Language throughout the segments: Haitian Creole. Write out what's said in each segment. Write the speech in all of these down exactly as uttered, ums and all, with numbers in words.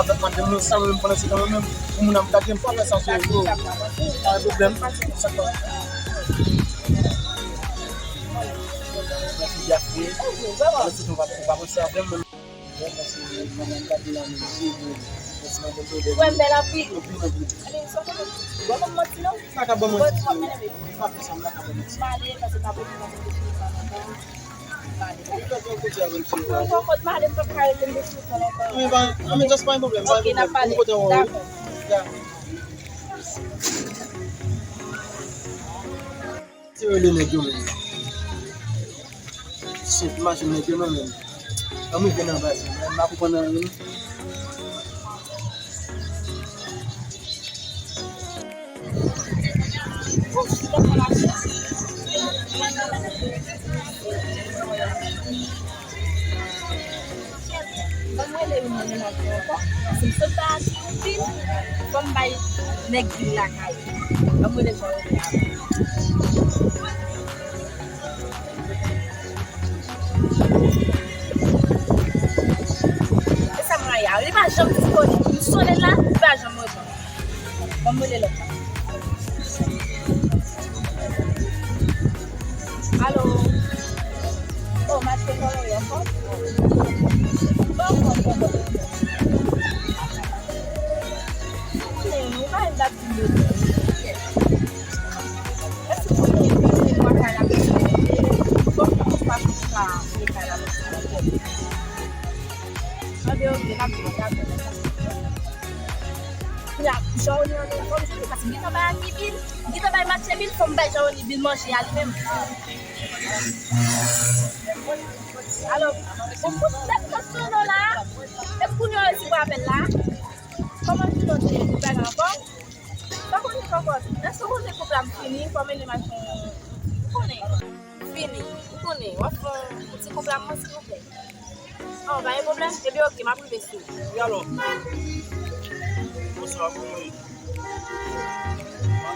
avèk madanm mwen, sa mwen menm pandan se tan mwen menm, pou moun ap gade m, pa fè sa sou rezo. Pa gen pwoblèm. Sa k pa. Mèsi, Jafri. Mèsi, nou pa, nou pa panse avè m, men. Wè m bèl anpil. Bon, m manti non. Pa ka ban manti. Bon, m ap mennen. Pa fè sa, m pa ka ban manti. M ale, paske pa bon, pa bon, pa bon. M ale. Ou fè yon kote avè m, si ou vle. Mwen poko t male, m pap ka rete m depi lontan. Wi, ba, I mean, just pa yon pwoblèm, pa yon pwoblèm. Ok, n ap pale. Dakò. Ya. Se rele nèg yo menm. Shit, machin nèg yo non menm. Ann rive nan baz, m pa konprann anyen. Ban m rele youn nan menaj mwen ankò, paske m sot bay Achi yon pil, fò m bay nèg vin lakay. Ban m rele Jean René avè. E sa m rayi a, li pa janm disponib. M sonnen l la, li pa janm reponn. Ban m rele lòt la. Alo. Oh, Matye, kòman w ye? Anfòm? Bon, bon, bon, bon. Ou konnen, ou pa yon dat vin de. Èske ou konnen ke se mwa kay la ke se mete? Bon, ou pa konn sa, se kay la. Anben, oke, n ap di, n ap di. Kounye a, jan w li an telefòn, jodi, paske m gentan bay Achi bil, m gentan bay Matye bil, fò m bay Jean René bil manje a li menm. Alò, bon, pou tèt mwen sou non la, e kounye a w resevwa apèl la. Kòman Juno te, te bay la ankò? Pa konnen ankò. Èske w konnen koup la m fini, fò m mennen machin, ou konnen. Fini, ou konnen, w ap fè yon ti koup la mwen, silvouplè. Oh, pa gen pwoblèm. Ebyen, oke, m ap rive sou ou. Wi, alò. Bonswa, kòman w ye?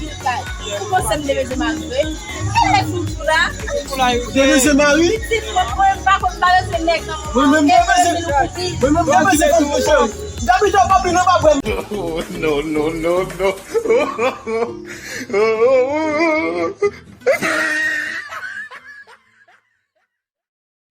anpil kay. Ou panse m te bezwen mari vre? Kiyès ou tou la? Te bezwen mari? Pitit mwen, mwen m pa konn balanse nèg nan moman. Mwen menm mwen bezwen, mwen menm mwen bezwen konn mwen cheri. Dabitid w pa vin anba bra m. Oh, no, no, no, no.